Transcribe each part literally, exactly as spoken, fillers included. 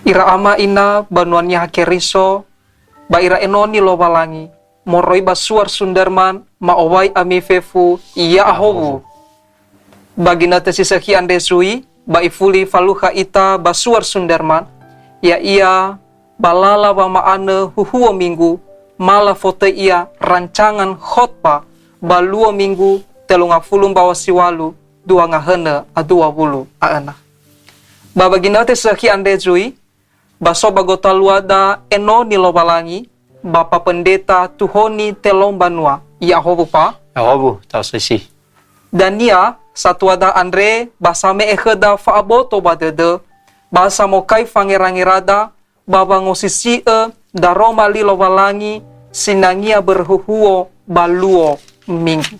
Ira ama ina banua Niha Keriso, ba ira enoni Lowalangi, moroi ba Suar Sunderman, ma'owai ami fefu, ya'ahowu. Ba ginötö si sökhi andre zui, ba ifuli falukha ita ba Suar Sunderman, ya'ia ba lala wama'anö huhuo Minggu, ma lafotöi ia rancangan khotbah ba luo Minggu, telungafulu mbawö siwalu, dua ngahönö a dua wulu a öna. Ba, ba ginötö si sökhi andre zui, ba so ba gotaluada enoni Lowalangi, ba Papa Pendeta Tuhoni Telombanua, ya'ahowu pa? Ya'ahowu, ta'osisi. Dania, satuada andre, ba same'e khöda fa'aboto ba dödö, ba samokai fangerangerada, ba wangosisi'ö daroma li Lowalangi sinangea börö huhuo ba luo Minggu.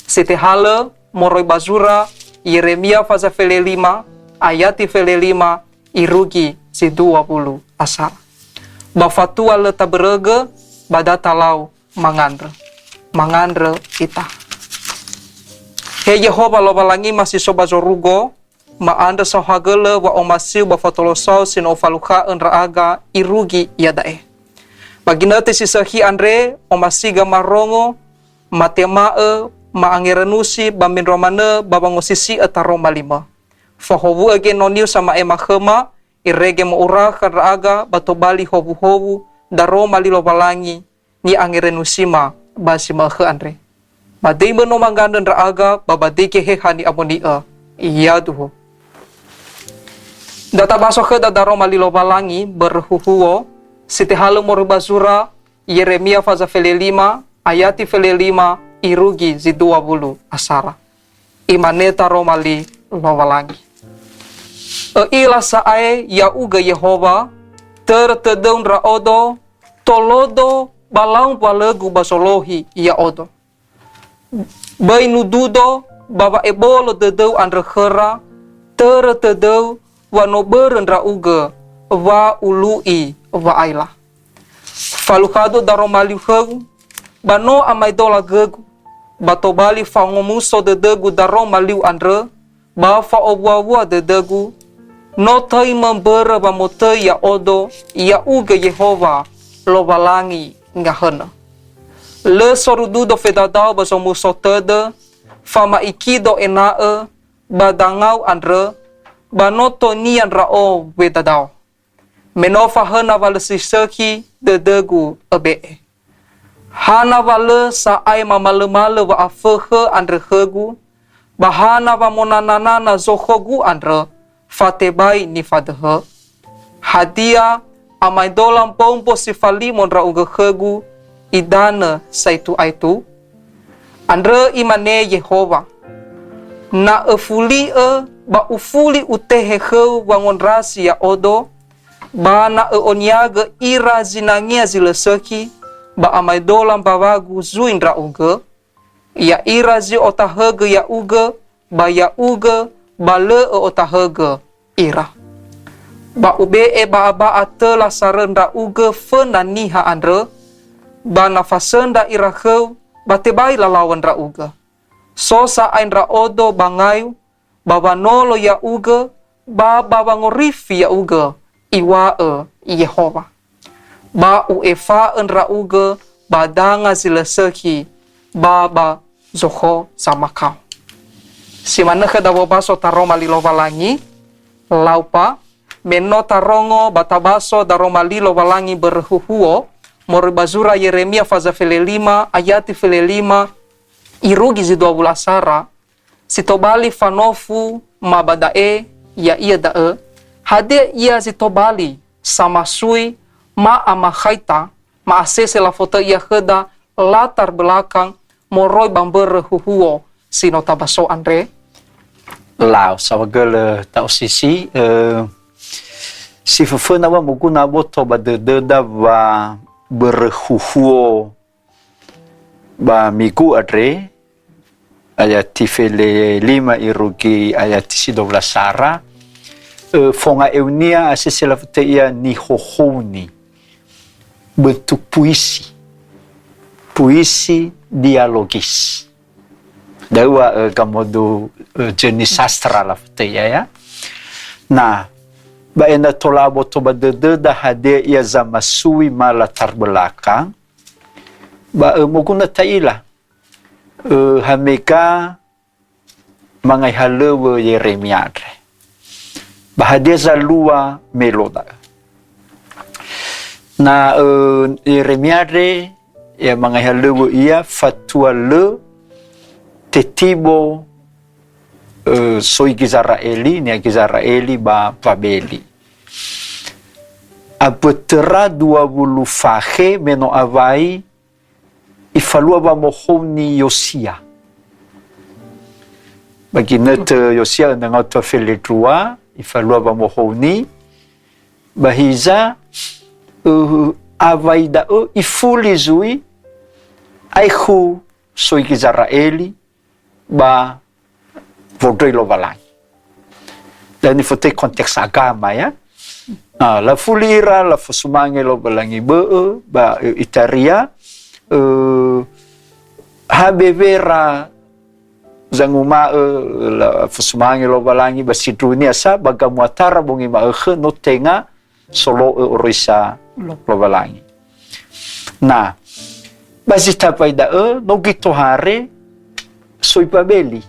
Si tehalö moroi ba zura Yeremia faza felelima, ayati felelima, irugi si dua wulu asara. Ba fatua lö tabörögö, ba da talau mangandrö. Mangandrö ita. He Yehowa Lowalangi ma si so ba zorugo, ma'andrö saohagölö wa'omasiu ba fatolosau si no ufalukha'ö ndra'aga irugi iada'e. Ba ginötö si sökhi andre, omasiga marongo, matema'ö, ma'angerönusi ba mendrua manö ba wangosisi'ö taroma limö. Fahowu'ö genoniu sama'ema khöma, irege mo'urakha ndra'aga ba tobali howuhowu daroma li Lowalangi ni'angerönusima ba zi ma'ökhö andre. Ba döi mönö mangandrö ndra'aga ba ba döi Geheha Ni'amoni'ö. Yaduhu. Da tabaso khöda daroma li Lowalangi börö huhuo, si tehalö moroi ba zura Yeremia faza felelima, ayati felelima, irugi zi dua wulu asara. Imane taroma li Lowalangi. Ö'ila sa'ae ya'ugö Yehowa, törö tödöu ndra'odo, tolodo ba lau mbualögu ba zolohi ya'odo. Böi nududo ba wa'ebolo dödöu andrö khöra, törö tödöu wa no börö ndra'ugö wa ulu'i wa'aila. Falukhadu daroma liu khöu, ba no amaedola gögu, ba tobali fangomuso dödögu daroma liu andrö, ba fa'owuawua dödögu, no töi mömbörö wamotöi ya'odo, ya'ugö Yehowa, Lowalangi ngahönö. Lö sorududo fedadao ba zomuso tödö, fama'ikido ena'ö, ba dangau andrö, ba no tonia ndra'o wedadao. Me no fahöna wa lö si sökhi dödögu öbe'e. Hana wa lö sa'ae mamalömalö wa'afökhö andrö khögu, ba hana wa monananana zokhogu andrö, fa tebai nifadöhö? Hadia, amaedola mbombo si falimo ndra'ugö khögu, idanö saetu-aetu? Andrö imane Yehowa, "Na öfuli'ö ba ufuli utehe khöu wangondrasi ya'odo, ba na ö'oniagö ira zinangea zi lö sökhi, ba amaedola mbawagu zui ndra'ugö, ya'ira zi otahögö ya'ugö, ba ya'ugö, ba lö ö'otahögö ira. Ba ube'e ba'aba'a töla sarö ndra'ugö föna niha andrö, ba na fasöndra ira khöu, ba tebai lalaw̃ö ndra'ugö. So sa'ae ndra'odo ba ngayu, ba wanolo ya'ugö, ba ba wangorifi ya'ugö, iŵa'ö Yehowa. Ba u'efa'ö ndra'ugö ba danga zi lö sökhi, ba ba zokho zamakao." Si manö khöda wobaso taroma li Lowalangi, lau pa, me no tarongo ba tabaso daroma li Lowalangi börö huhuo, moroi ba zura Yeremia faza felelima, ayati felelima, irugi zi dua wulu asara, si tobali fanofu ma ba da'e, ya'ia da'ö, hadia ia zi tobali samasui, ma'amakhaita, ma'asese lafotöi ia khöda latar belakang moroi ba mbörö huhuo si no tabaso andre? Lau, saohagölö ta'osisi, eh, si föföna wa moguna aboto ba dödöda wa börö huhuo ba Migu andre, ayati felelima irugi ayati si dua wulu asara, eh, fonga'eunia asese lafotöi ia nihohouni, bentuk puisi, puisi dialogis. Da'ö wa, eh, gamodu, eh, jenis sastra lafotöi ia, ya. Na, Ba ena'ö tola aboto ba dödöda hadia ia zamasui ma latar belakang, ba, ö, moguna ta'ila, ö, hamega mangai halöŵö Yeremia andre. Ba hadia zalua melo da'ö? Na, ö, Yeremia andre, ya mangai halöŵö ia fatua lö tetibo, ö, soi Gizera'eli, niha Gizera'eli ba Babeli. Abötöra dua wulu fakhe me no awai ifalua wamohouni Yosia. Ba ginötö Yosia önö ngaotua felendrua, ifalua wamohouni. Ba hiza, ö, awai da'ö ifuli zui, aekhu soi Gizera'eli, ba wondröi Lowalangi. Dan nifotoi konteks agama, ya. Ah, lafuli ira, lafosumange Lowalangi bö'ö, ba, ö, itaria, ö, ha bewera zanguma'ö lafosumange Lowalangi ba sindruhunia sa, ba gamuatara bongi ma'ökhö no tenga solo'ö oroisa Lo- Lowalangi. Nah, ba zi tambai da'ö no göi tohare soi Babeli.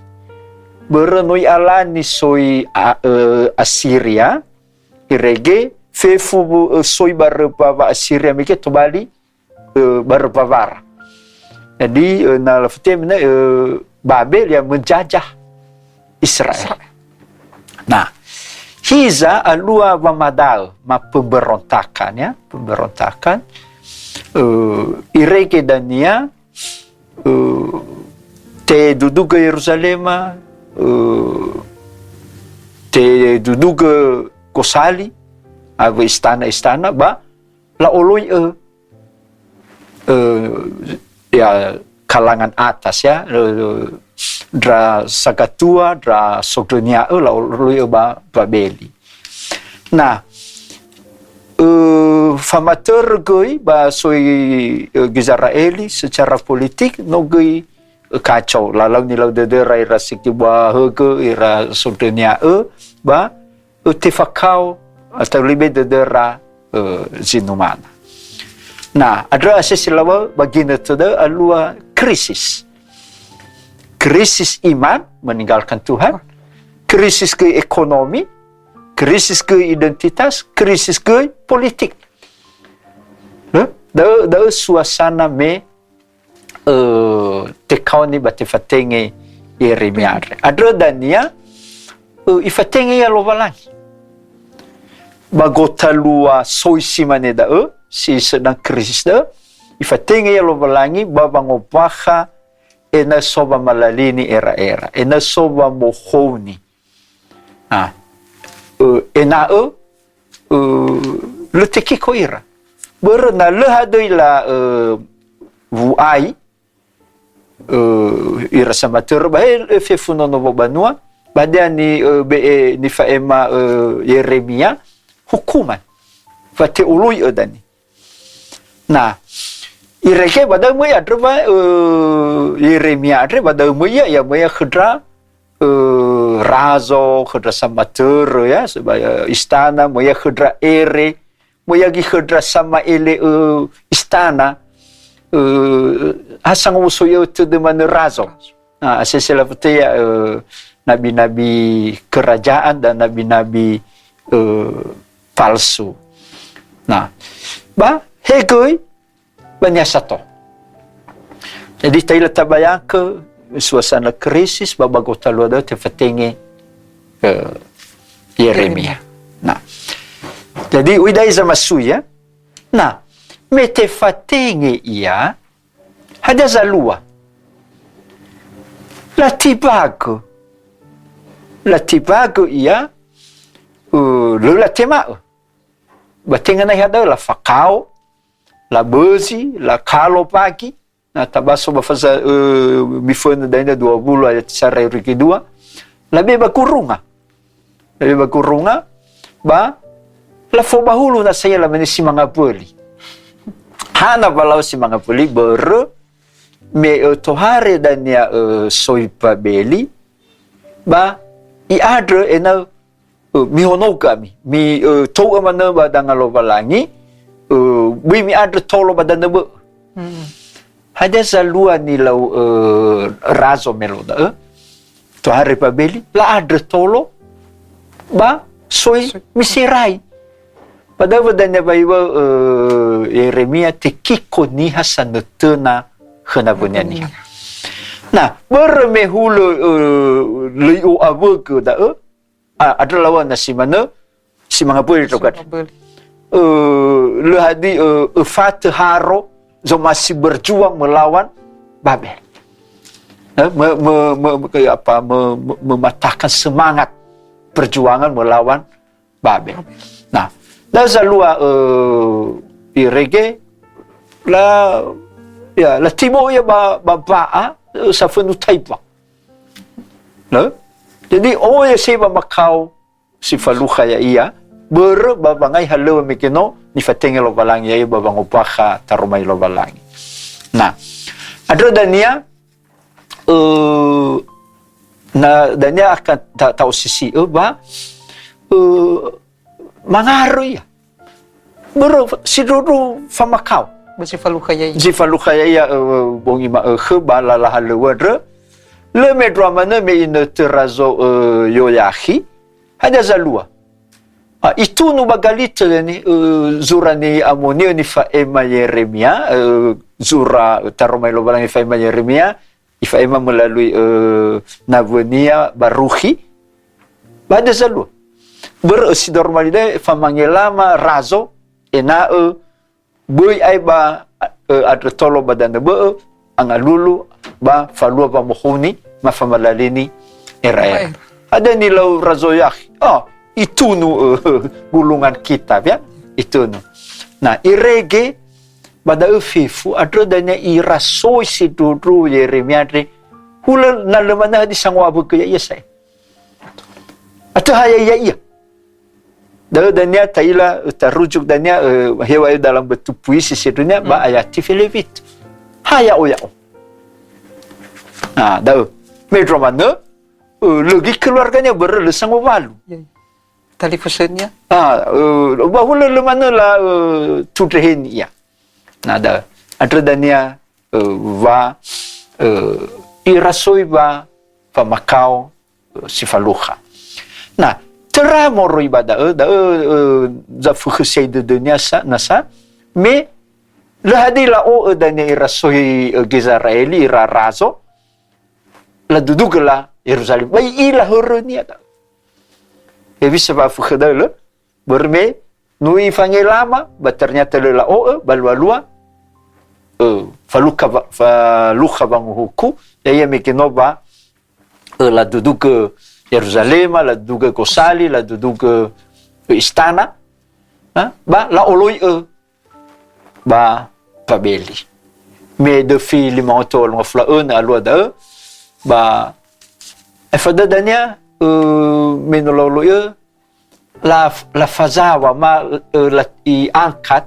Börö no i'alani soi a-, ö, Asiria, irege fefu, ö, soi ba römba wa Asiria mege tobali, ö, ba römba wara. Jadi, ö, na lafotöi mina, ö, Babel ya menjajah Israel. Israel. Nah, hiza alua wamadaö ma pemberontakan, ya, pemberontakan. Ö, irege dania, ö, tedudugö Yeruzalema, ö, tedudugö gosali, awö istana-istana, ba la'oloi'ö, ö, ya, kalangan atas, ya, ö, ndra sagatua, ndra sondrönia'ö, la'oloi'ö ba Babeli. Nah, ö, famatörö göi ba soi, ö, Gizera'eli secara politik, no göi, ö, kacau. Lalau nilau dödöra ira sigi ba högö, ira sondrönia'ö, ba, ö, tefakao atau lebih dödöra, ö, zinumana. Nah, andrö asese laŵa'ö ba ginötö da'ö alua krisis. Krisis iman, meninggalkan Tuhan, krisis göi ekonomi, krisis göi identitas, krisis göi politik. Hä? Da'ö, da'ö suasana me, ö, tekaoni ba tefatenge Yeremia andre. Andrö dania, ö, ifatenge ia Lowalangi. Ba gotalua soi si mane da'ö, si sedang krisis da'ö, ifatenge ia Lowalangi ba wangombakha ena'ö so wamalalini era'era, ena'ö so wamohouni. Ah, ö, ena'ö, ö, lö tekiko ira. Börö na lö hadöi la, ö, wu'ai, ö, ira samatörö ba he, ö, fefu nono wobanua, ba dea ni, ö, be'e nifa'ema, ö, Yeremia, hukuman. Wa te'oloi'ö dania. Nah, irege ba da'ö möi andrö wa, ö, Yeremia andre, ba da'ö möi ia, ia möi ia khö ndra, ö, razo, khö ndra samatörö, ya, sebaya istana, möi ia khö ndra ere, möi ia göi khö ndra sama'ele'ö istana, ö, ha sangomusoi'ö tödö manö razo. Nah, asese lafotöi, ö, nabi-nabi kerajaan dan nabi-nabi, ö, palsu. Nah, ba he göi, ba niha sato. Jadi, ta'ila tabayangkö suasana krisis, ba, ba gotalua da'ö tefatenge, ö, Yeremia. Yeremia. Nah, jadi, ui da'e zamasui, ya. Nah, me tefatenge ia, hadia zalua? Latibagö. Latibagö ia, ö, lö latema'ö. Ba tenga nahi hada'ö lafakao, labözi, lakalo bagi. Na tabaso ba faza, ö, mifönö da'e na dua wulu ayat sara irege dua. Labe ba gurunga. Labe ba gurunga, ba lafobahulu nasa ia lamane si manga böli. Hana wa lau si manga böli, börö me, ö, tohare dania, ö, soi Babeli, ba i'andrö ena'ö eh, mihonogö ami, mi, eh, tou'ö manö ba danga Lowalangi, eh, böi mi'andrö tolo ba danö bö'ö. Hmm. Hadia zalua nilau, eh, razo me lau da'ö? Tohare Babeli, la'andrö tolo ba soi Miserai. Ba da'ö wa dania wa iŵa'ö, eh, Yeremia tekiko niha sanötöna khö nawönia niha. Na, börö me hulö, eh, lö i'o'awögö da'ö, a, andrö laŵa'ö na si manö, si mangaböli ndra'ugö andre. Mangaböli. Eh, lö hadia, eh, öfatö haro zomasi berjuang melawan Babel. Eh, me-, me-, me-, me-, apa, me-, me-, mematahkan semangat perjuangan melawan Babel. Babel. Nah, da'ö zalua, eh, irege, la, ya, latibo'ö ia ba, ba mba'a, eh, safönu taifa. Lö? Jadi, oya si wamakao si falukha ya'ia, börö ba wangai halöŵö mege no nifatenge Lowalangi ya'ia ba wangombakha taroma li Lowalangi. Nah, andrö dania, eh, na dania akan ta-, ta'osisi'ö ba, eh, mangarö ia. Börö fa-, sindruhu famakao. Ba zi falukha ya'ia. Zi falukha ya'ia, eh, bongi ma'ökhö ba lala halöŵö andrö. Lö mendrua manö me inötö razo, eh, Yoyahi. Hadia zalua? Ah, itunu ba galitö yani, eh, zura ni'amoni'ö nifa'ema Yeremia, eh, zura, eh, taroma li Lowalangi nifa'ema Yeremia, ifa'ema melalui, eh, nawönia Baruhi. Ba hadia zalua? Börö ösi daroma li da'e famangelama razo ena'ö böi ae ba, eh, andrö tolo ba danö bö'ö, angalulu ba falua wamokhoni ma famalalini Era'era. Era'era. Hadia nilau razo Yoyahi? Oh, itunu, eh, gulungan kitab, ya. Itunu. Nah, irege ba da'ö fefu, andrö dania irasoi sindruhu Yeremia andre, hulö na lö manö hadia sango'awögö ya'ia sa'ae. Atö ha ya'ia, ya'ia. Da'ö dania ta'ila, eh, tarujuk dania, eh, heŵa'ae dalam bentuk puisi sindruhunia, ba, hmm, ayati felewitu. Ha ya'o-ya'o. Nah, da'ö. Mendrua manö, eh, lö göi keluargania börö lö sangowalu. Ya, ya. Talifusönia? Ah, eh, ba hulö lö manö la, eh, tundreheni ia. Nah, da'ö. Andrö dania, eh, wa, eh, irasoi wa famakao, eh, si falukha. Nah, töra moroi ba da'ö, da'ö, eh, zafökhö siai dödönia sa, nasa, me lö hadia la'o'ö dania irasoi, eh, Gizera'eli, ira razo, ladudugö la Yeruzalem. Ba i'ila hörönia da'ö. Hewisa wa'afökhö da'ö lö? Börö me no ifangelama, ba ternyata lö la'o'ö, ba lua-lua, eh, falukha wa-, falukha wanguhuku, ya'ia mege no ba, eh, ladudugö Yeruzalema, ladudugö gosali, ladudugö, eh, istana, ha? Ba la'oloi'ö ba Babeli. Me döfi lima ratus walu ngafulu a önö alua da'ö, ba aefa dödönia, eh, me no la'oloi'ö, la, lafazaŵa ma, eh, la, i'angkat,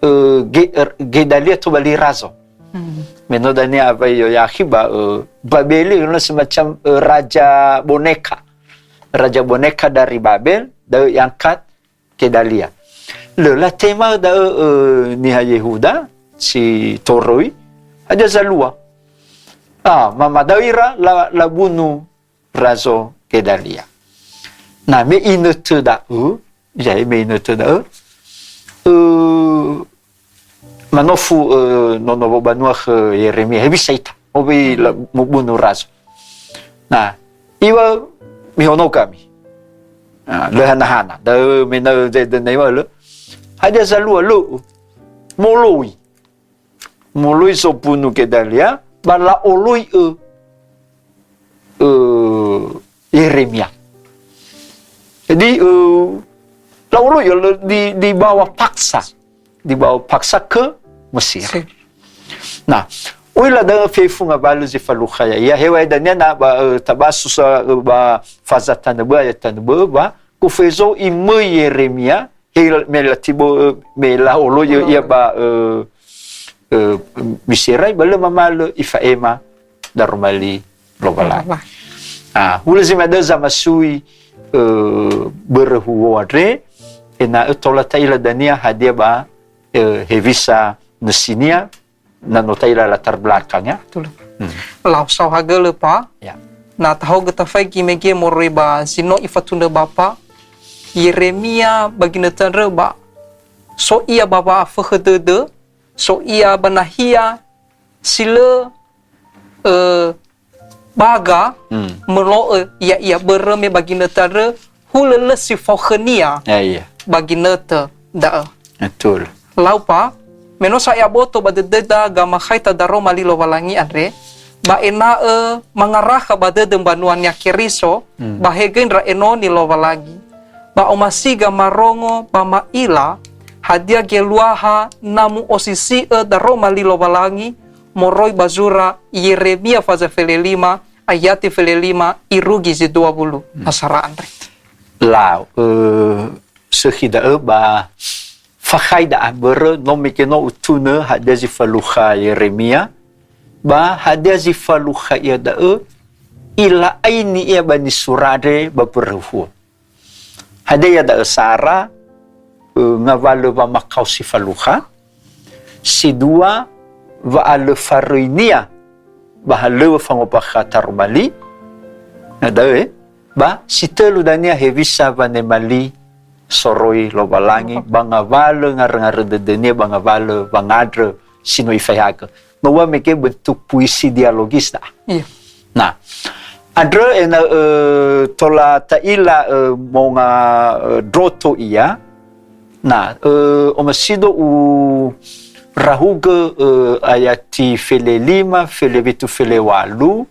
eh, Ge-, er, Gedalia tobali razo. Hmm. Me no dania awai Yoyahi ba, eh, Babeli, no semacam, eh, raja boneka. Raja boneka dari Babel, da'ö i'angkat Gedalia. Lö latema da'ö, eh, niha Yehuda si toröi, hadia zalua? Ah, ma, ma da'ö ira la, labunu razo Gedalia. Na me inötö da'ö, ya, me inötö da'ö, eh, manofu, eh, nono wobanua khö Yeremia, hewisa ita? Owai la-, mobunu razo. Na, iŵa'ö mihonogö ami. Ah, lö hana-hana. Da'ö me na dödö na iŵa'ö lö. Hadia zalua, lö. Moloi. Moloi zobunu Gedalia, ba la'oloi'ö, eh, Yeremia. Jadi, eh, la'oloi'ö lö di, dibawa paksa. Dibawa paksa ke Mesir. Mesir. Nah, oi la da'ö fefu ngawalö zi falukha ya'ia, heŵa'ae dania na ba, eh, tabasu sa, eh, ba faza tanö bö'ö, ayat tanö bö'ö, ba, gofu hezo imöi Yeremia, he la-, me latibo'ö, eh, me la'oloi'ö, eh, ia ba, eh, eh, Miserai, ba lö mamalö ifa'ema daroma li Lowalangi. Lowalangi. Ah, hulö zi manö zamasui, eh, börö huo andre, ena'ö tola ta'ila dania hadia ba, eh, hewisa nösinia, na no ta'ila latar belakang, ya. Betul. Hmm. Lau saohagölö, Pa. Ya. Na tahaogö tafaigi mege moroi ba zi no ifatunö Bapa, Yeremia ba ginötö andrö ba so ia ba wa'afökhö dödö, so ia ba nahia si lö, eh, baga, Hmm. mölo'ö ya'ia börö me ba ginötö andrö hulö lö si fao khönia Ya, iya. ba ginötö da'ö. Betul. Lau, Pa, me no sa'ae aboto ba dödöda gamakhaita daroma li Lowalangi andre, ba ena'ö mangarakha ba dödö mbanua-Nia Keriso, Hmm. ba he göi ndra enoni Lowalangi, ba omasiga marongo ba ma'ila hadia geluaha na mu'osisi'ö daroma li Lowalangi moroi ba zura Yeremia faza felelima, ayati felelima irugi zi dua wulu Hmm. asara andre. Lau, eh, sökhi da'ö ba fakhai da'a börö no mege no utunö hadia zi falukha Yeremia, ba hadia zi falukha ia da'ö, ila'aini ia ba nisura andre ba börö huo. Hadia ia da'ö sara, eh, ngawalö wamakao si falukha, si dua, wa'alöfaröinia ba halöŵö fangombakha taroma li, na da'ö, eh, ba si tölu dania hewisa wanema li soroi Lowalangi, ba ngawalö ngarö-ngarö dödönia, ba ngawalö wangandrö si no ifaehagö. No ua mege bentuk puisi dialogis da'a. Iya. Nah, andrö ena'ö tola ta'ila, eh, monga, eh, ndroto ia. Nah, eh, omasido u rahugö, eh, ayati felelima, felewitu, felewalu,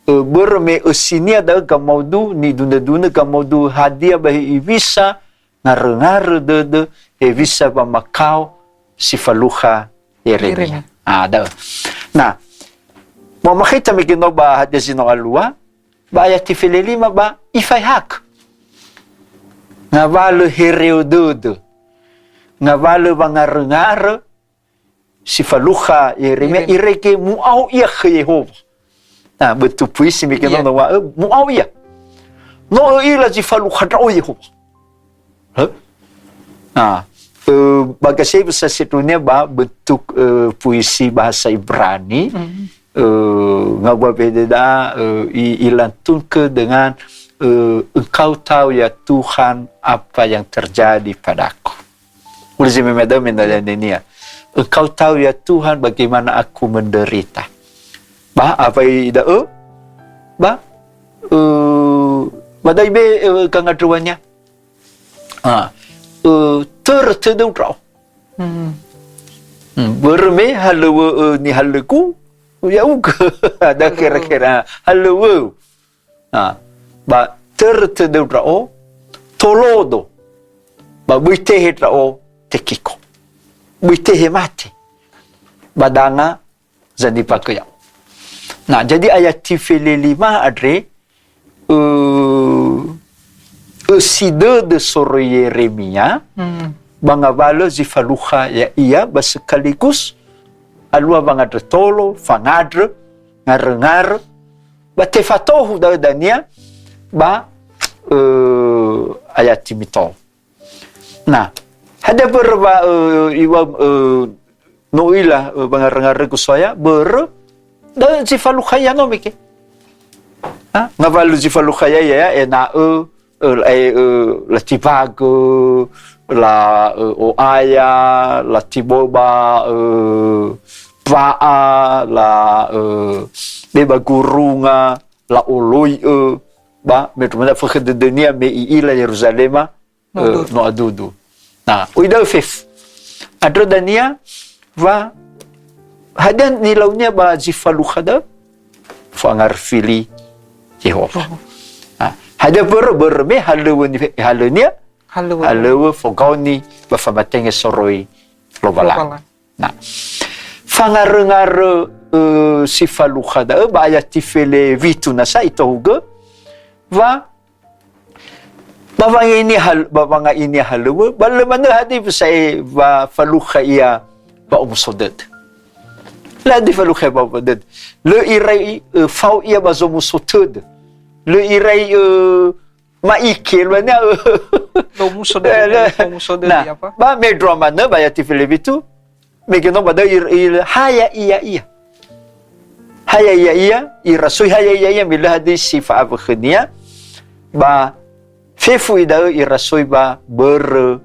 eh, börö me ösinia da'ö gamaudu, nidunö-dunö gamaudu hadia ba hewisa ngarö-ngarö dödö, hewisa wamakao si falukha Yeremia. Yeremia. Ah, da'ö. Nah, mu'amakhaita mege no ba hadia zi no alua, ba ayati felelima ba ifaehagö. Ngawalö hereo dödö. Ngawalö wangarö-ngarö si falukha Yeremia, Yeremia. Irege mu'ao ia khö Yehowa. Nah, bentuk puisi mege no Iya. no wa'ö, mu'ao ia. No ö'ila zi falukha ndra'o Yehowa. Hah? Nah, eh, ba gasei wisa sedunia ba bentuk, eh, puisi bahasa Ibrani, Hmm. eh, ngawua bededa, eh, i-, ilantunkan dengan, eh, "Engkau tahu ya Tuhan apa yang terjadi padaku." Hulö zi meme da'ö mendadanenia. "Engkau tahu ya Tuhan bagaimana aku menderita." Ba, awai da'ö? Ba, eh, ba da'e be, eh, gangandröwania. Ah, eh, törö tödöu ndra'o. Hmm. Hmm, börö me halöŵö, eh, nihalögu, ya'ugö. Ada Halöŵö. Kera-kera, halöŵö. Nah, ba törö tödöu ndra'o, tolodo, ba böi tehe ndra'o Tekiko. Böi tehe mate. Ba danga zanimbagö ya'o. Nah, jadi ayati felelima andre, eh, ösi dödö soroi Yeremia, Hmm. ba ngawalö zi falukha ya'ia, ba sekaligus alua wangandrö tolo, fangandrö, ngarö-ngarö, ba tefatohu da'ö dania ba, eh, ayati mitolo. Nah, hadia börö wa, eh, iŵa'ö, eh, no ö'ila, eh, wangarö-ngarögu so'aya, börö da'ö zi falukha ia no mege. Ha? Ngawalö zi falukha ia, ya, ena'ö, eh, la, eh, eh, latimbagö, la, eh, o'aya, latiboba, eh, wa'a, la, eh, be ba gurunga, la'oloi'ö, ba, me tumana fökhö dödönia me i'ila Yeruzalema, No eh, adudu. No adudu. Nah, oi da'ö fefu. Andrö dania wa hadia nilaunia ba zi falukha da'ö? Fangandrö fili Yehowa. Oh. Nah, hadia börö, börö me halöŵö ni-, halönia? Halöŵö. Halöŵö fogaoni ba famatenge soroi Lowalangi. Lowalangi. Nah, fangarö-ngarö, eh, si falukha da'ö ba ayati fele witu nasa itohugö, wa ba wanga'inia hal-, ba wanga'inia halöŵö, ba lö manö hadia sa'ae wa falukha ia ba omuso dödö. Lö hadia falukha ia ba omuso dödö. Lö irai, eh, fao ia ba zomuso tödö. Lö irai, eh, Ma'ike luania, ö. Lo muso dödö, Eh, le. lo muso dödö Nah, apa? ba mendrua manö ba ayati felewitu, mege no ba da'ö ir-, il-, ha ya'ia ia. Ha ya'ia ia, irasoi ha ya'ia ia, me lö hadia si fa'awö khönia, ba fefu i da'ö irasoi ba börö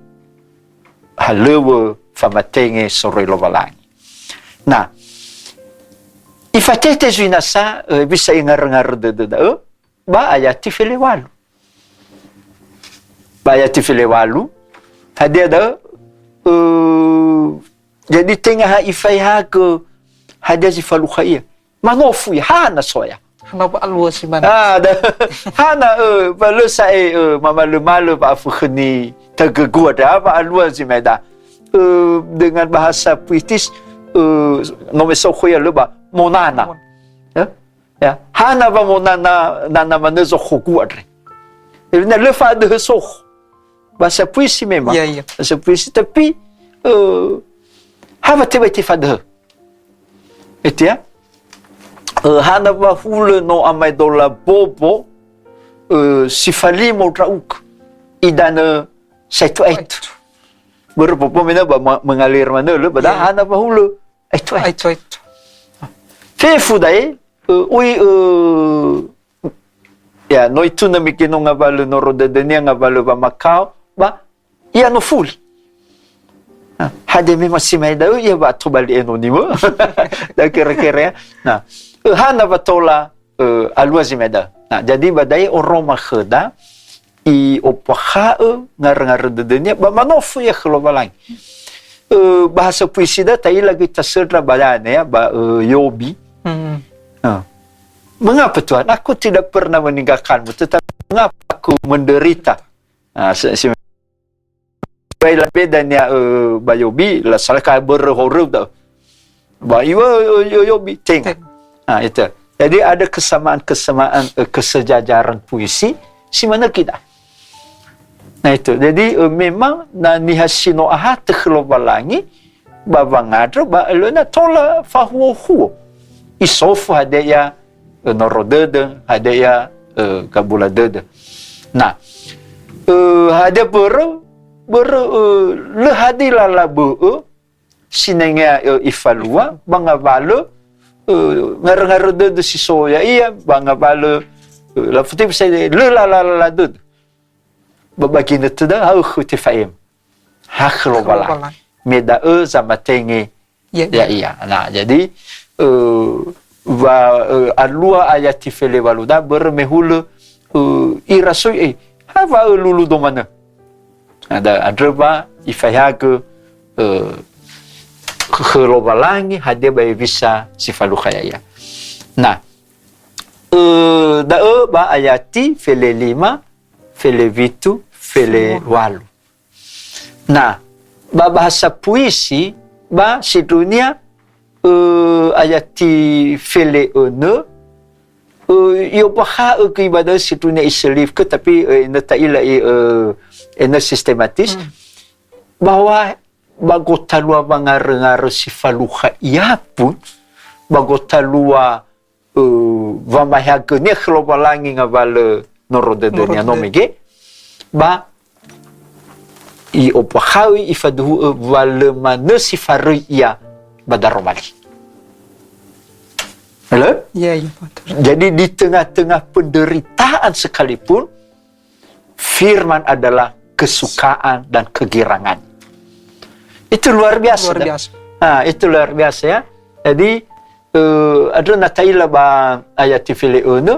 halöŵö famatenge soroi Lowalangi. Nah, ifatete zui nasa, ö, bisa ingarö-ngarö dödö da'ö, ba ayati felewalu. Ba ayati felewalu, hadia da'ö, ö, jadi tenga ha ifaehagö hadia zi falukha ia. Manofu ia, hana soya. Hana wa'alua si mane. Ah, da, hana, ö, ba lö sa'ae, ö, mamalö-malö wa'afökhöni tagögua dra wa'alua zi mane da. Ö, dengan bahasa puitis, ö, no me so khoya lö ba monana. Mon- Ya? Ya. Hana wa monana, nana manö zokhögu andre. Jadi na lö fa'adöhö sokho. Bahasa puisi memang. Iya, iya. Bahasa puisi, tapi, eh, ha wa tebai tefadöhö. Gitu ya. Eh, hana wa hulö no amaedola bobo, eh, si falimo ndra'ugö. Idanö saetu-aetu. Börö bobo me na ba ma-, mengalir manö lö, ba da Iya, iya. hana wa hulö. Aetu-aetu. Aetu-aetu. Fefu da'e, eh, oi, eh, Ya, no itunö mege no ngawalö noro dödönia, ngawalö wamakao, ba ia no fuli. Nah, hadia me ma si mane da'ö, ia ba tobali enoni mö. Da kere-kere, ya. Nah, ö, hana wa tola, ö, alua zi mane da'ö. Nah, jadi ba da'e oroma khöda, i'ombakha'ö ngarö-ngarö dödönia, ba manofu ia khö Lowalangi. Ö, bahasa puisi da ta'ila göi tasöndra ba dane, ya, ba, ö, Yobi. Hmm. Nah. Mengapa Tuhan, aku tidak pernah meninggalkanmu, tetapi mengapa aku menderita? Ah, se-, se-, bae labeda nia, eh, ba Yobi, la salaka börö horö da. Ba iŵa'ö, eh, Yobi, tenga. Tenga. Ah, itu. Jadi ada kesamaan-kesamaan, eh, kesejajaran puisi, si manö kita. Nah, itu. Jadi, eh, memang na niha si no ahatö khö Lowalangi, ba wangandrö, ba lö na tola fahuo-huo. Isofu hadia ia, ö, noro dödö, hadia ia, ö, gabula dödö. Nah, ö, hadia börö, börö, ö, lö hadia lala bö'ö, sinenge, ö, ifalua, ba ngawalö, ö, ngarö-ngarö dödö si so ya'ia, ba ngawalö, ö, lafuti bisa lö lala-lala dödö. Ba, ba ginötö da, ha ökhö tefa'ema. Ha khö Lowalangi. Lowalangi. Me da'ö zamatenge Iya, iya. ya'ia. Nah, jadi, eh, wa, eh, alua ayati felewalu da börö me hulö, eh, irasoi, eh, ha wa ölulu do manö. Ada, andrö wa ifaehagö, eh, khö Lowalangi hadia ba hewisa si falukha ya'ia. Nah, eh, da'ö ba ayati felelima, felewitu, felewalu. Nah, ba bahasa puisi, ba sindruhunia, eh, ayati fele'önö, eh, i'ombakha'ö göi ba da'ö sindruhunia iselifkö, tapi, eh, enö ta'ila i, eh, enö sistematis, Hmm. bahwa ba gotalua wangarö-ngarö si falukha ia pun, ba gotalua eh, wamaehagönia khö Lowalangi ngawalö noro dödönia Noro no dödö. mege, ba i'ombakha'ö, ifaduhu'ö wa lö manö si faröi ia ba daroma li. Halo? Iya, iya, betul. Jadi di tengah-tengah penderitaan sekalipun, firman adalah kesukaan dan kegirangan. Itu luar biasa, Luar dah. biasa. Ha, itu luar biasa, ya. Jadi, eh, andrö na ta'ila ba ayati fele'önö,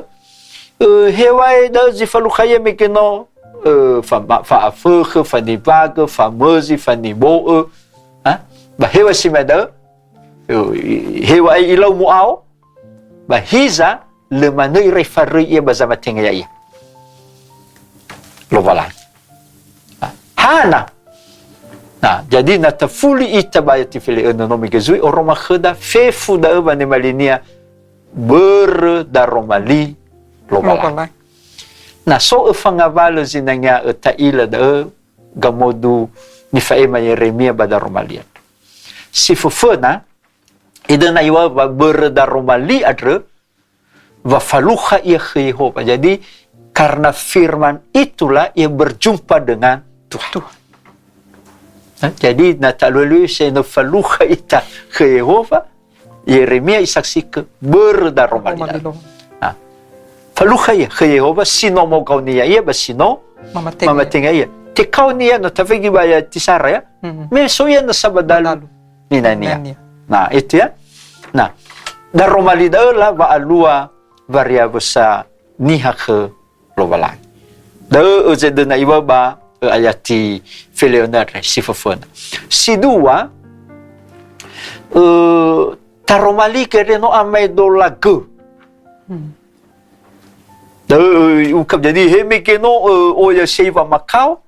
eh, heŵa'ae da'ö zi falukha ia mege no, eh, fa-, ma-, fa'afökhö, fanimbagö, famözi, fanibo'ö. Ha? Ba heŵa'ae si mane da'ö, eh, heŵa'ae ilau mu'ao, ba hiza, lö manö ira ifaröi ia ba zamatenge ya'ia. Lowalangi. Nah, hana. Nah, jadi na tafuli ita ba ayati fele'önö no mege zui, oroma khöda fefu da'ö wanemalinia börö daroma li Lowalangi. Lowalangi. Na so öfa ngawalö zinangea ö ta'ila da'ö gamodu nifa'ema Yeremia ba daroma li andrö. Si föföna, idöna iŵa'ö wa börö daroma li andrö, wa falukha ia khö Yehowa. Jadi, Karena firman itulah ia berjumpa dengan Tuhan. Tuhan. Nah, jadi na talue-lue se no falukha ita khö Yehova, Yeremia isaksikan börö daroma li da'ö. Daroma li da'ö. Nah, falukha ia khö Yehova si no mogaonia ia ba si no Mamatenge. Mamatenga ia. Tekaoni ia no tafegi ba ayati Sara ya. Hmm. Me so ia nasa ba dalu. Ba dalu. Ninania. Ninania. Nah, itu ya. Nah, daroma li da'ö la wa'alua wariawösa niha khö Lowalangi. Da'ö, ö, zedöna iŵa'ö ba, ö, ayati Feleonere si föföna. Si dua, ö, taroma li gere no amaedola gö. Hmm. Da'ö, ö, ungkap, jadi he mege no, ö, oya sei wamakao,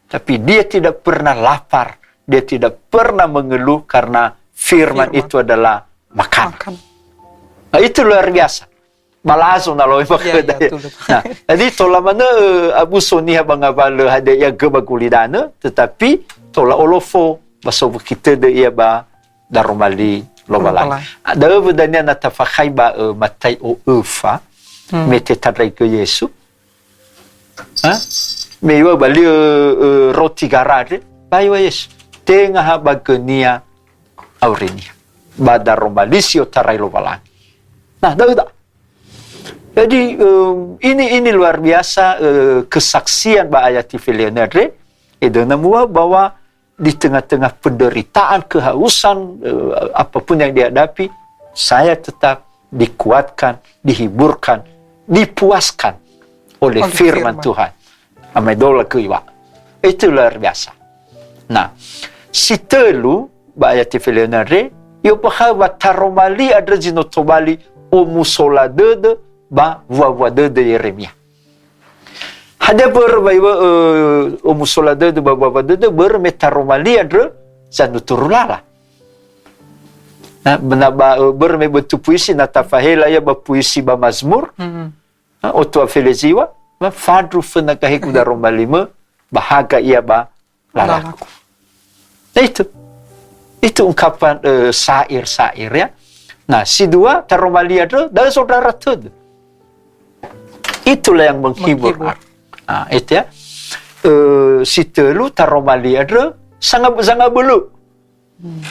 tapi dia tidak pernah lapar, dia tidak pernah mengeluh karena firman Firman. itu adalah makanan. Makan. Nah, itu luar biasa. Balazo na loi Ya, ya, makhöda. Betul, betul. Nah, jadi tola manö, eh, abu so niha ba ngawalö hadia ia gö ba gulidanö, tetapi tola olofo ba sowökhi tödö ia ba daroma li Lowalangi. Lowalangi. Da'ö wö dania na tafakhai ba, eh, Matai'o öfa, Hmm. me tetandraigö Yesu. Ha? Me iŵa'ö ba li'ö, eh, roti gara andre, ba iŵa'ö Yesu. Tenga ha ba gönia aurinia. Ba daroma li si otarai Lowalangi. Nah, da'ö da. Jadi, em, ini, ini luar biasa, eh, kesaksian ba ayati Feleonere, edöna muŵa'ö bahwa di tengah-tengah penderitaan, kehausan, eh, apapun yang dihadapi, saya tetap dikuatkan, dihiburkan, dipuaskan oleh Oleh firman firman. Tuhan. Amaedola gö iŵa'ö. Itu luar biasa. Nah, si tölu, ba ayati Feleonere, i'ombakha'ö wa taroma li andrö zi no tobali omusola dödö ba wuawua dödö Yeremia. Hadia börö wa iŵa'ö, ö, omusola dödö ba wuawua dödö, börö me taroma li andrö zanuturu lala. Na, bena ba, ö, börö me böntö puisi, na tafahela ia ba puisi ba Mazmur, Hmm. ha, otua feleziŵa, ma fandru föna gahegu daroma limö, ba haga ia ba lalaku. Lalaku. Nah, itu. Itu ungkapan, eh, syair-syair, ya. Nah, si dua, taroma li andrö, da'ö zondrara tödö. Itulah yang menghibur Menghibur. aku. Ah, itu ya. Eh, si tölu, taroma li andrö, sanga-, zangabölö. Hmm.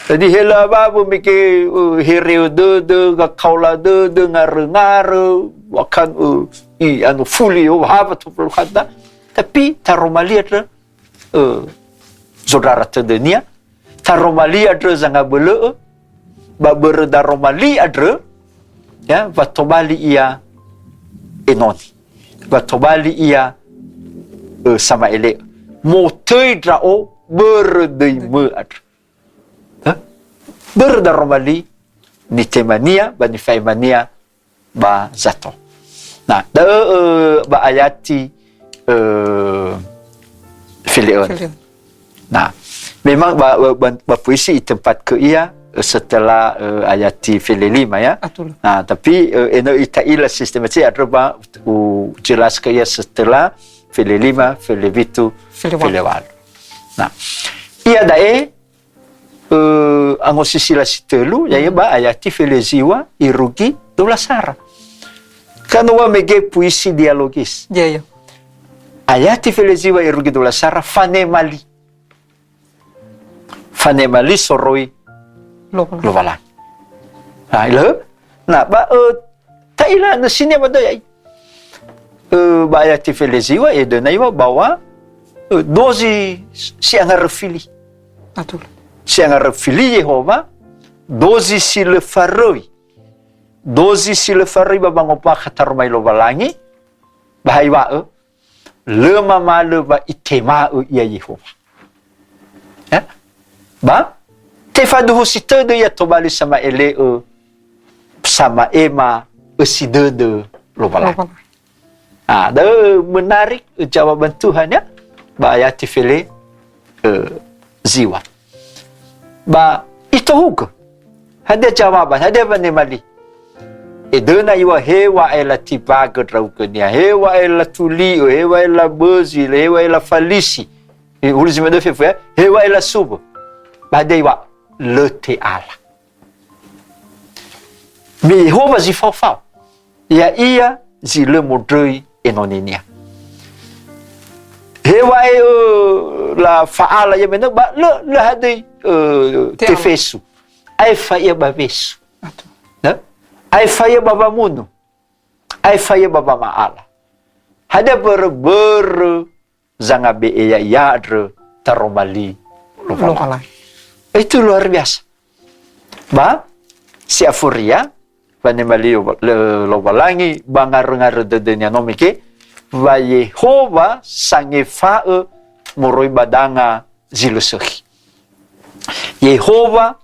Jadi hela awa'ö mege, eh, hereo dödö, gakaola dödö, ngarö-ngarö, bahkan, eh, i, anu, fuli, oh, hawa tofalukha da. Tapi taroma li andrö, eh, zondrara tödönia, taroma li andrö zangabölö'ö, ba börö daroma li andrö, ya, wa tobali ia enoni, wa tobali ia, eh, sama'ele'ö. Motöi ndra'o börö döimö andrö. Hah? Börö daroma li nitemania ba nifa'emania ba zato. Nah, da'ö, eh, ba ayati, eh, Feleon. Feleon. Nah, memang ba, ba, ba, ba puisi itempatkan ia, eh, setelah, eh, ayati Felelima, ya. Betul. Nah, tapi, eh, enö ita'ila sistematik andrö ba ujelaskan ia setelah Felelima, Felewitu, Felewalu. Felewalu. Nah, ia da'e, eh, angosisila si tölu, ya'ia ba ayati Feleziŵa irugi dua belas sara. Kan wa mege puisi dialogis. Ya, ya. Ayati Feleziŵa irugi dua belas sara, fanema li. Fanema li soroi Lowalangi. Lowalangi. Nah, ilö? Nah, ba, eh, ta'ila nösinia ba döi ai. Eh, ba ayati Feleziŵa, edöna iŵa'ö bahwa, eh, dozi si angaröfi li. Betul. Si angaröfi li Yehowa, dozi si lö faröi. Dozi si lö faröi ba wangombakha taromali Lowalangi, ba ha iŵa'ö, lö mamalö wa itema'ö ia Yehowa. Ya? Ba, tefaduhusi tödö ia tobali sama'ele'ö, sama'ema ösi dödö Lowalangi. Lowalangi. Ah, da'ö menarik jawaban Tuhan, ya. Ba ayati Fele, eh, Ziŵa. Ba itohugö. Hadia jawaban, hadia wanema li? Edöna iŵa'ö heŵa'ae latimbagö ndra'ugönia, heŵa'ae latuli'ö, heŵa'ae labözi, heŵa'ae lafalisi. Eh, hulö zi manö fefu, ya? Heŵa'ae lasuwö. Ba hadia iŵa'ö? Lö te'ala. Me Yehowa zi faofao. Ya'ia zi lö mondröi enoninia. Heŵa'ae, ö, lafa'ala ia menö ba lö, lö hadöi, ö, Te'ala. Tefesu. Aefa ia ba wesu. Ato. Nö? Aefa ia ba wamunu. Aefa ia ba wama'ala. Hadia börö, börö zangabe'e ya'ia andrö taroma li Lowalangi. Lowalangi. Itu luar biasa. Ba, si afuria, wanema li Lowa-, le-, Lowalangi, ba ngarö-ngarö dödönia no mege, wa Yehowa sangefa'ö moroi ba danga zi lö sökhi. Yehowa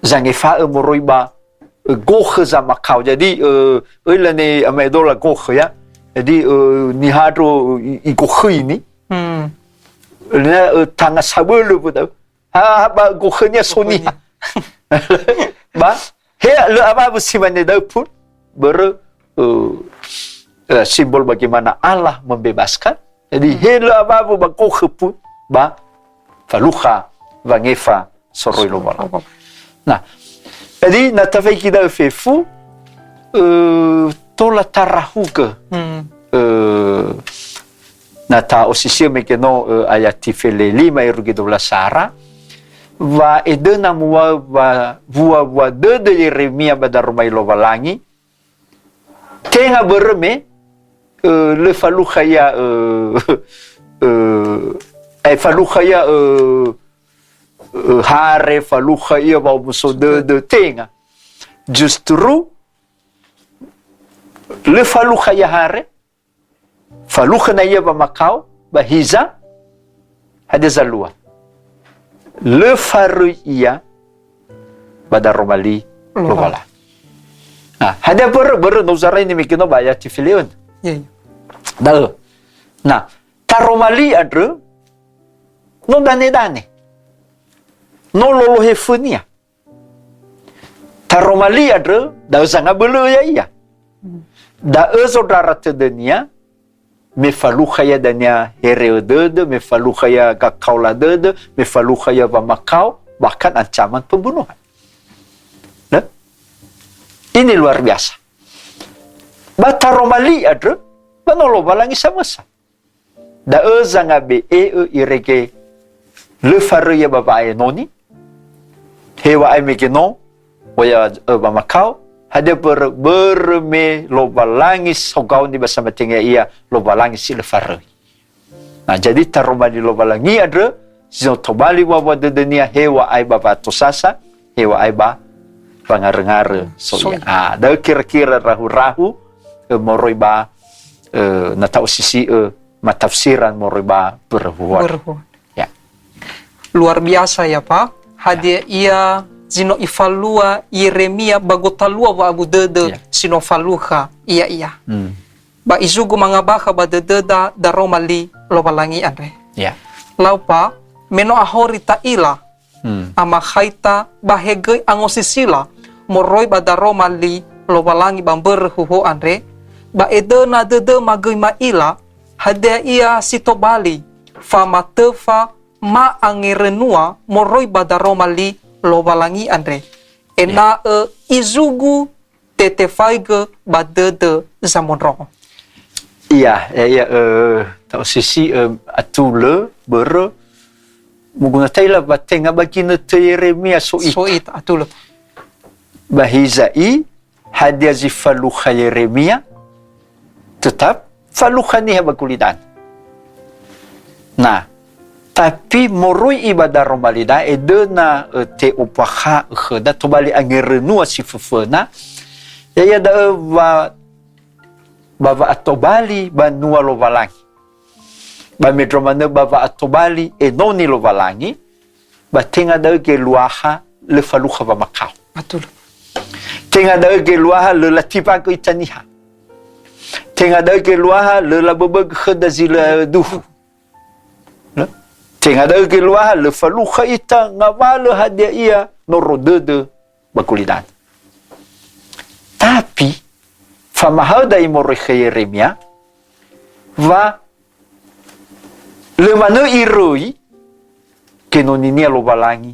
zangefa'ö moroi ba, ö, gokhö zamakao. Jadi, ö, öi lane amaedola gokhö, ya. Jadi, ö, niha ndro i-, igokhöini. Hmm. Lena, ö, tanga sabölö pun tau. Ha, ha, ba gokhönia so niha. Gokhönia. Ba, he, lö awa'ö si mane da'ö pun. Börö, ö, ö, simbol bagaimana Allah membebaskan. Jadi, he lö awa'ö ba gokhö pun, ba falukha wangefa soroi Lowalangi. Nah, jadi na tafaigi da'ö fefu, ö, tola tarahugö, Hmm. ö, na ta'osisi'ö mege no, ö, ayati fele lima irugi dua belas sara, wa edöna muŵa'ö wa-, wua-wua dödö Yeremia ba daroma li Lowalangi, Tenga börö me, ö, lö falukha ia, ö, ö, eh, falukha ia, ö, ö, hare, falukha ia wa'omuso dödö, tenga. Justru, lö falukha ia hare, falukha na ia wamakao, ba hiza, hadia zalua. Lö faröi ia ba daroma li Lowalangi. Lowalangi. Ah, hadia börö, börö no zaraini mege no ba ayati fele önö. Iya, iya. Da'ö. Nah, taroma li andrö, no danedane. No lolohe fönia. Taroma li andrö, da'ö zangabölö'ö ya'ia. Hmm. Da'ö zondrara tödönia, me falukha ia dania here'ö dödö, me falukha ia gakaola dödö, me falukha ia wamakao, bahkan ancaman pembunuhan. Nah, ini luar biasa. Ba taroma li andrö, ba no Lowalangi samösa. Da'ö zangabe'e'ö irege lö faröi ia ba wa'aenoni, heŵa'ae mege no, oya, ö, wamakao, hadia börö, börö me Lowalangi sogaoni ba samatenge ia, Lowalangi si lö faröi. Nah, jadi taroma li Lowalangi andrö, si no tobali wua-wua dödönia heŵa'ae ba wa'atosasa, heŵa'ae ba wangarö-ngarö so ia. So ia. Ah, da'ö kira-kira rahu-rahu, ö, moroi ba, ö, na ta'osisi'ö matafsiran moroi ba börö huhuo. Börö huhuo. Ya. Luar biasa ya, Pak. Hadia ia zi no ifalua Yeremia ba gotalua wa'abu dödö Ya. si no falukha ia ia. Hmm. Ba izugu mangabakha ba dödöda daroma li Lowalangi andre. Ya. Lau, Pak, me no ahori ta'ila, Hmm. amakhaita ba hegöi angosisila moroi ba daroma li Lowalangi ba mbörö huhuo andre, ba edöna dödöma göi ma'ila hadia ia si tobali famatöfa ma'angerönua moroi ba daroma li Lowalangi andre, ena'ö izugu tetefaigö ba dödö zamondrongo. Iya, ya, ya, eh, ta'osisi, eh, atulö, börö, moguna ta'ila ba tenga ba ginötö Yeremia so ita. So ita, atulö. Ba hiza'i, hadia zi falukha Yeremia, tetap falukha niha ba gulidanö. Nah, tapi moroi i ba daroma li da'e, döna, eh, te'ombakha'ö khöda tobali angerönua si föföna, ya'ia da'ö wa-, ba wa'atobali banua Lowalangi. Ba mendrua manö ba wa'atobali enoni Lowalangi, ba tenga da'ö geluaha lö falukha wamakao. Atulö. Tenga da'ö geluaha lö latimbagö ita niha. Tenga da'ö geluaha lö laböbögö khöda zi lö duhu. Lö? Tenga da'ö geluaha lö falukha ita ngawalö hadia ia noro dödö ba gulidanö. Tapi, famahaö da'e moroi khö Yeremia, wa lö manö iröi genoninia Lowalangi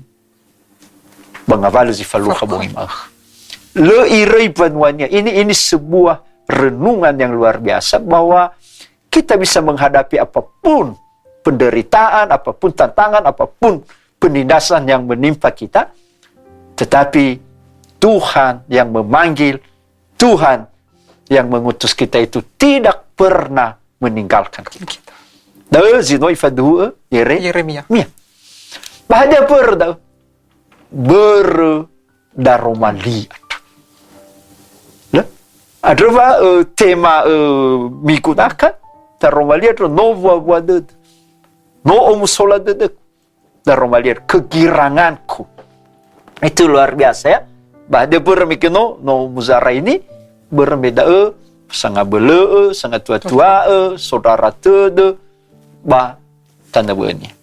ba ngawalö zi falukha Falukha. bongi ma'ökhö. Lö iröi mbanuania. Ini, ini sebuah renungan yang luar biasa bahwa kita bisa menghadapi apapun penderitaan, apapun tantangan, apapun penindasan yang menimpa kita, tetapi Tuhan yang memanggil, Tuhan yang mengutus kita itu tidak pernah meninggalkan kita. Da'ö zi no ifaduhu'ö Yere-, Yeremia. Mia. Ba hadia börö da'ö? Börö daroma li andrö. Lö? Andrö wa, ö, tema, ö, migunakan, daroma li andrö no wua-wua dödö. No omusola dödögu. Daroma li andrö, kegiranganku. Itu luar biasa, ya. Ba hadia börö me no, no muzara ini, börö me da'ö, sangabölö'ö, sangatua-tua'ö, saudara tödö, ba tanö bö'önia.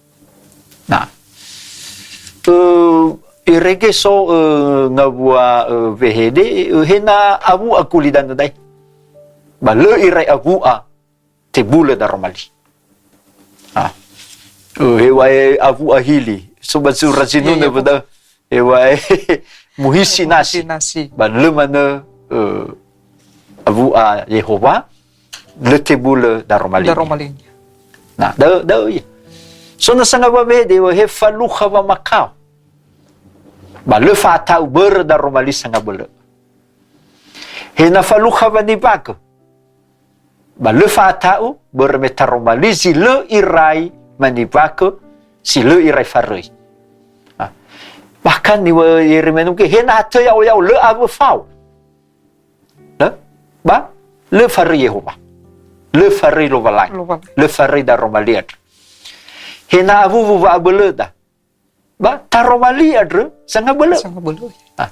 Nah. Ö, irege so, ö, ngawua, ö, wehede, ö, he na awu'a gulidanö da'e. Ba lö irai awu'a tebulö daroma li. Ah. Ö, heŵa'ae awu'a hili. So ba zura zinunö, iya, iya, bödö. Heŵa'ae muhisi nasi. Muhisi nasi. Ba lö manö, ö, awu'a Yehowa, lö tebulö daroma li. Daroma li. Nah, da'ö, da'ö ia. So na sangawua wehede, he falukha wamakao. Ba lö fa'ata'u börö daroma li sangabölö'ö. He na falukha wanimbagö. Ba lö fa'ata'u, börö me taroma li zi lö irai manimbagö, zi lö irai faröi. Ah. Bahkan niŵa'ö Yeremia nuge, he na hatö ya'o-ya'o lö awö fao. Lö? Ba? Lö faröi Yehowa. Lö faröi Lowalangi. Lowalangi. Lö faröi daroma li andrö. He na awuwu wa'abölöda. Ba taroma li andrö sangabölö. Sangabölö. Ah.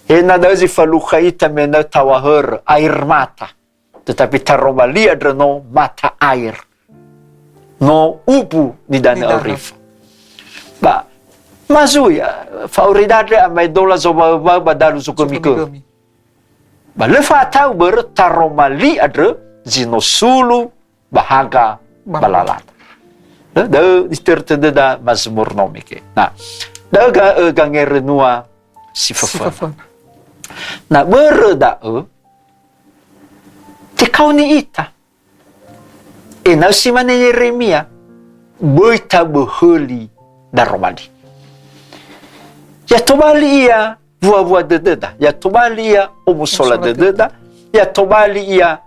He na da'ö zi falukha ita me na tawahörö air mata. Tetapi taroma li andrö no mata air. No ubu nidanö, nidanö. Aurifa. Ba, ma zui, a, fa'auri dandre amaedola zowaöwaö ba dalu zogömigömi. Zogömigömi. Ba lö fa'ata'u börö taroma li andrö zi no sulu ba haga, ba, ba lalada. Da'ö, da'ö itörö tödöda Mazmur no mege. Nah, da'ö ga-, ö, gangerönua si föföna. Si föföna. Na börö da'ö, tekaoni ita. Ena'ö si mane Yeremia, böi taböhöli daroma li. Ya tobali ia wua-wua dödöda, ya tobali ia omusola, omusola dödöda, dödöda, ya tobali ia,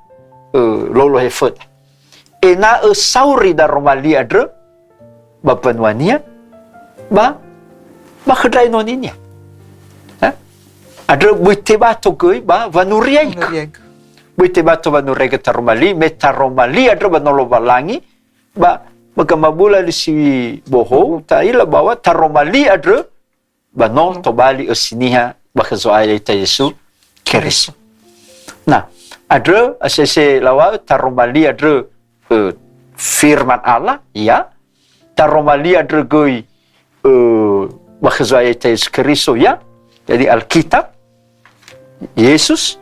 ö, lolo heföda. Ena'ö sauri daroma li andrö ba mbanuania, ba, ba khö ndra enoninia. Ha? Andrö böi tebato göi ba wanuriaigö. Wanuriaigö. Böi tebato wanuriaigö taroma li, me taroma li andrö ba no Lowalangi, ba, ba gamabula li si bohou, ta'ila bahwa taroma li andrö ba no tobali ösi niha ba khö Zo'aya ita Yesu Keriso. Nah, andrö, asese laŵa'ö taroma li andrö, ö, firman Allah, ya. Taroma li andrö göi, ö, ba khö Zo'aya ita Yesu Keriso, ya. Jadi Alkitab, Yesus,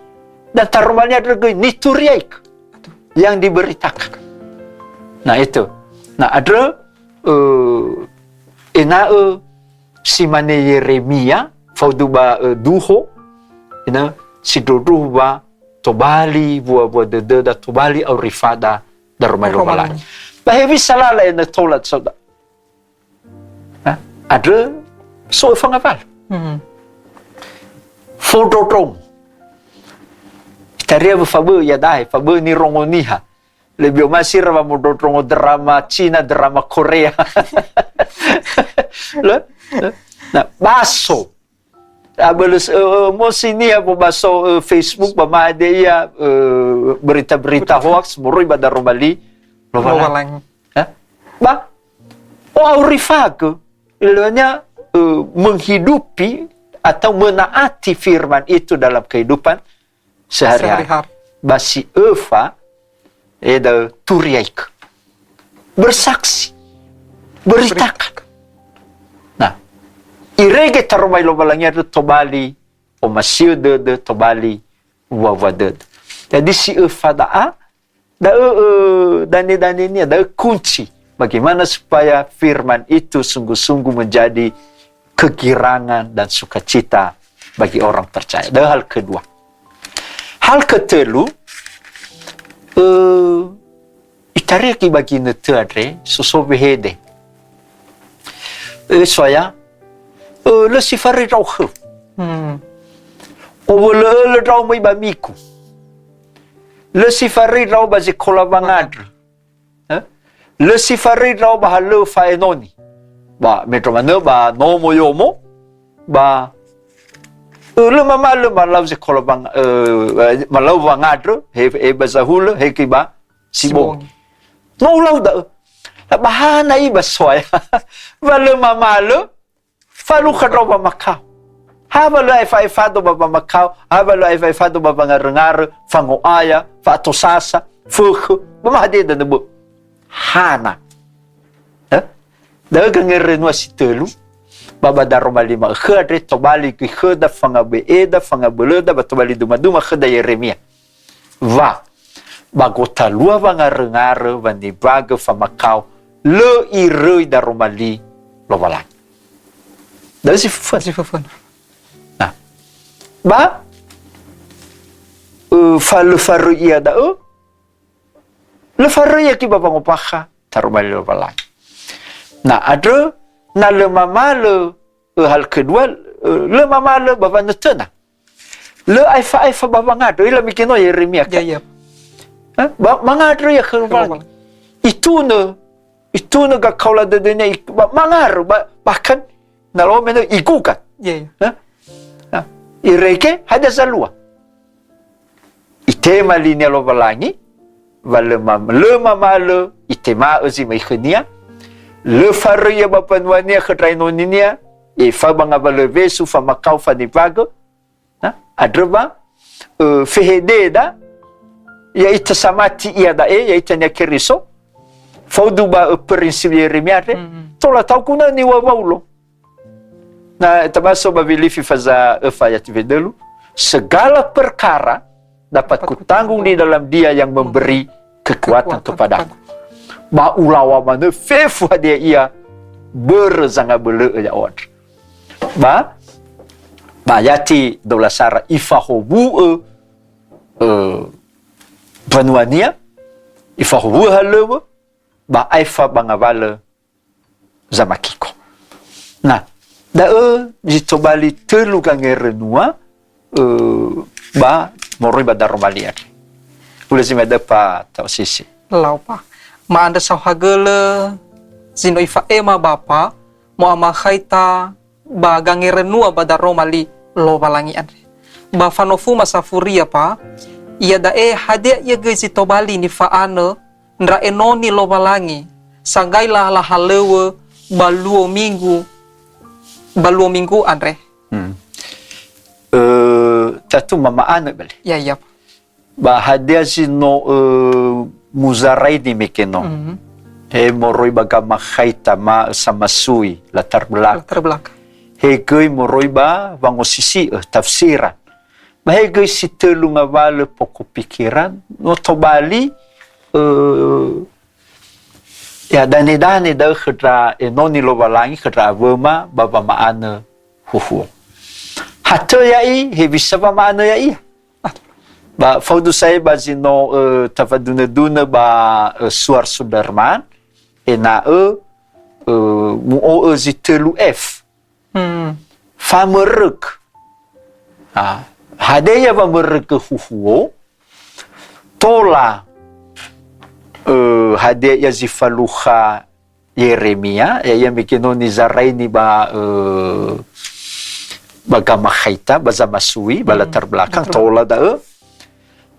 dan taroma li andrö göi nituriaigö yang diberitakan. Nah, itu. Nah, andrö, ö, ena'ö si mane Yeremia, faudu ba, ö, duho, ina, sindrundruhu wa tobali wua-wua dödöda, tobali aurifada daroma li Lowalangi. Lowalangi. Ba hewisa lala ena'ö tola so da-, ha? Andrö so öfa ngawalö. Hmm. Fondrondrongo. Itaria wö fabö'ö iadahe, fabö'ö nirongo niha. Lebih omasi ra wamondrondrongo drama Cina, drama Korea. Lö? Lö? Nah, baso. Abölö s-, ö, ö, mosi niha wö baso, ö, Facebook, ba made ia, ö, berita-berita hoax moroi ba daroma li Lowalangi. Lowalangi. Ya? Ba, o aurifagö, ilönya, ö, menghidupi atau menaati firman itu dalam kehidupan sehari-hari. Sehari-hari. Ba si öfa, e da'ö turiaigö. Bersaksi. Beritakan. Nah, irege taroma li Lowalangi andrö tobali omasi'ö dödö, tobali wua-wua dödö. Jadi si öfa da'a, da'ö, ö, dane-danenia, da'ö kunci. Bagaimana supaya firman itu sungguh-sungguh menjadi kegirangan dan sukacita bagi orang percaya. Da'ö hal kedua. Hal ketölu, Ö, itariaki ba ginötö andre, soso wehede. Ö, soaya, ö, lö si faröi ndra'o khöu. Hmm. Owölö'ölö ndra'o möi ba migu. Lö si faröi ndra'o ba zekola wangandrö. Eh? Lö si faröi ndra'o ba halöŵö fa'enoni. Ba, me ndro manö ba nomo yomo, ba, ö, lö mamalö malau zekola wang-, ö, malau wangandrö, he, he ba zahulö, he göi ba si bongi. Si bongi. No ulau da'ö. Ba hana i ba soaya. Wa lö mamalö, falukha ndra'o wamakao. Ha wa lö aefa-aefado ba wamakao, ha wa lö aefa-aefado ba wangaröngarö, fango'aya, fa'atosasa, fökhö, ba mahade danö bö'ö. Hana. Eh? Da'ö gangerönua si tölu, ba ba daroma li ma'ökhö andre tobali göi khöda fangabe'eda, fangabölöda, ba tobali dumaduma khöda Yeremia. Wa, ba gotalua wangaröngarö wa nimbagö famakao, lö iröi daroma li Lowalangi. Da'ö si föföna. Si föföna. Nah. Ba, ö, fa-, lö faröi ia da'ö, lö faröi ia göi ba wangombakha daroma li Lowalangi. Na andrö, na lö mamalö, ö, hal kedua, ö, lö mamalö ba wanötöna. Lö aefa-aefa ba wangandrö, öila mege no Yeremia ka. Ya, ya. Ha? Ba, mangandrö ia khö Lowalangi. Khö Lowalangi. Itunö, itunö gakaola dödönia, i-, ba, mangarö, ba, bahkan na lö menö igugat. Ya, ya. Ha? Ha? Irege, hadia zalua? Itema linia Lowalangi, wa lö ma-, lö mamalö, itema'ö zi möi khönia, lö faröi ia ba mbanuania khö ndra enoninia, efao ba ngawalö wesu, famakao, fanimbagö, Na, andrö wa, ö, fehededa, ya'ita samati iada'e, ya'ita niha Keriso, faudu ba, ö, prinsip Yeremia andre, Mm. tola tau guna niŵa'ö Waulo. Na, tabaso ba Wilifi faza öfa ayat zi dölu, segala perkara dapat kutanggung di dalam Dia yang memberi kekuatan kepadaku. Ba ulaŵa manö fefu hadia ia börö zangabölö'ö ya'o andrö. Ba, ba ayat dua belas sara ifahowu'ö, eh, mbanuania, ifahowu'ö halöŵö, ba aefa ba ngawalö zamakiko. Nah, da'ö zi tobali tölu gangerönua, eh, ba moroi ba daroma li andre. Hulö zi mada pa ta'osisi. Lau pa. Ma'andrö saohagölö zi no ifa'ema Bapa, mo'amakhaita ba gangerönua ba daroma li Lowalangi andre. Ba fanofuma safuria pa, iada'e hadia ia göi zi tobali nifa'anö ndra enoni Lowalangi, sanggai la-, lahalöŵö ba luo minggu, ba luo minggu andre. Hmm. Eh, tatu mama'anö bale. Ya, ya. Ba hadia zi no, eh, muzaraini mege no. Mhm. He moroi ba gamakhaita ma, eh, samasui, latar belakang. Latar belakang. He göi moroi ba wangosisi'ö, tafsiran. Ba he göi si tölu ngawalö pokok pikiran, no tobali, eh, ya, danedane da'ö khö ndra enoni Lowalangi, khö ndra awöma, ba wama'anö huhuo. Ha tö ya'i, hewisa wama'anö ya'ia? Ba faudu sa'ae ba zi no, eh, tafadunödunö ba, eh, Suar Sudarman, ena'ö, eh, mu'o'ö zi tölu F. Hmm. Famörök. Ah, hadia ia wamörökö huhuo, tola, eh, hadia ia zi falukha Yeremia, ya'ia mege no nizaraini ba, eh, ba gamakhaita, ba zamasui, ba Hmm. latar belakang, Betul. tola da'ö.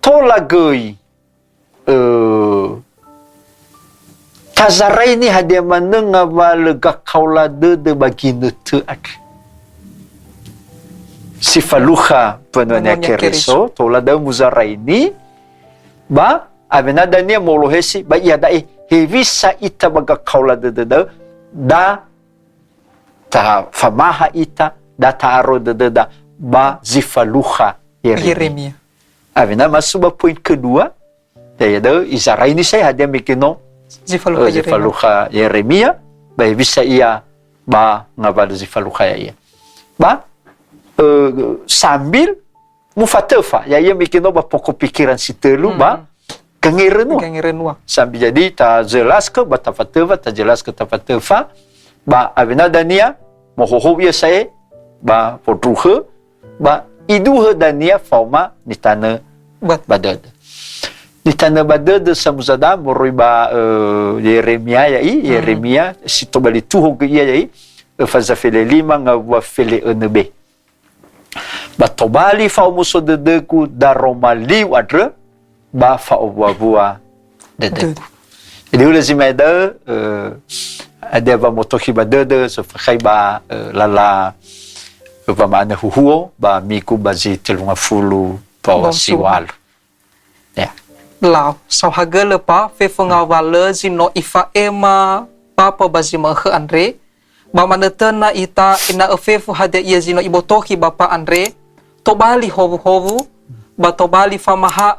Tola göi, eh, tazaraini hadia manö ngawalö gakaola dödö ba ginötö andre. Si falukha mbanuania Mbanuania Keriso, Keriso. tola da'ö muzaraini, ba awena dania molohesi, ba iada'e hewisa ita ba gakaola dödö da'ö, da tafamaha ita, da ta'aroi dödöda ba zi falukha Yeremia. Yeremia. Awena masuk ba poin kedua, ya, ya, da'ö, izaraini sa'ae hadia mege no, Zi falukha eh, zi Yeremia. falukha Yeremia, ba hewisa ia ba ngawalö zi falukha ya'ia. Ba, eh, sambil mufatöfa, ya'ia mege no ba pokok pikiran si tölu, Hmm. ba, gangerenua. Gangerenua. Sambi jadi tajelaskan ba tafatöfa, tajelaskan tafatöfa, ba awena dania, mohohou ia sa'ae, ba fondruhö, ba iduhö dania faoma nitanö Ba- ba dödö. Nitanö ba dödö samuzada moroi ba, eh, Yeremia ya'i, Hmm. Yeremia, si tobali tuho gö ia ya'i, öfa zafele lima ngawua fele önö be. Ba tobali fa'omuso dödögu daroma liu andrö, ba fa'owuawua dödögu. Dödö. Jadi hulö zi ma'e da'ö, eh, hadia wa motokhi ba dödö, so fakhai ba, eh, lala, eh, wama'anö huhuo, ba migu ba zi telungafulu ba Ba siwalu. siwalu. Ya. Lau, saohagölö pa, fefu ngawalö zi no ifa'ema Papa ba zi ma'ökhö andre, ba manötöna ita ena'ö fefu hadia ia zi no ibotokhi Bapa andre, tobali howuhowu, ba tobali famahaö,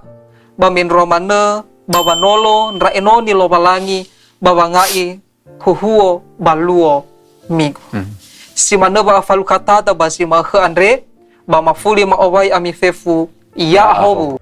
ba mendrua manö, ba wanolo ndra enoni Lowalangi, ba wanga'i huhuo ba luo migu. Hmm. Si manö wa'afalukatada ba zi ma'ökhö andre, ba mafuli ma'owai ami fefu, ya'ahowu.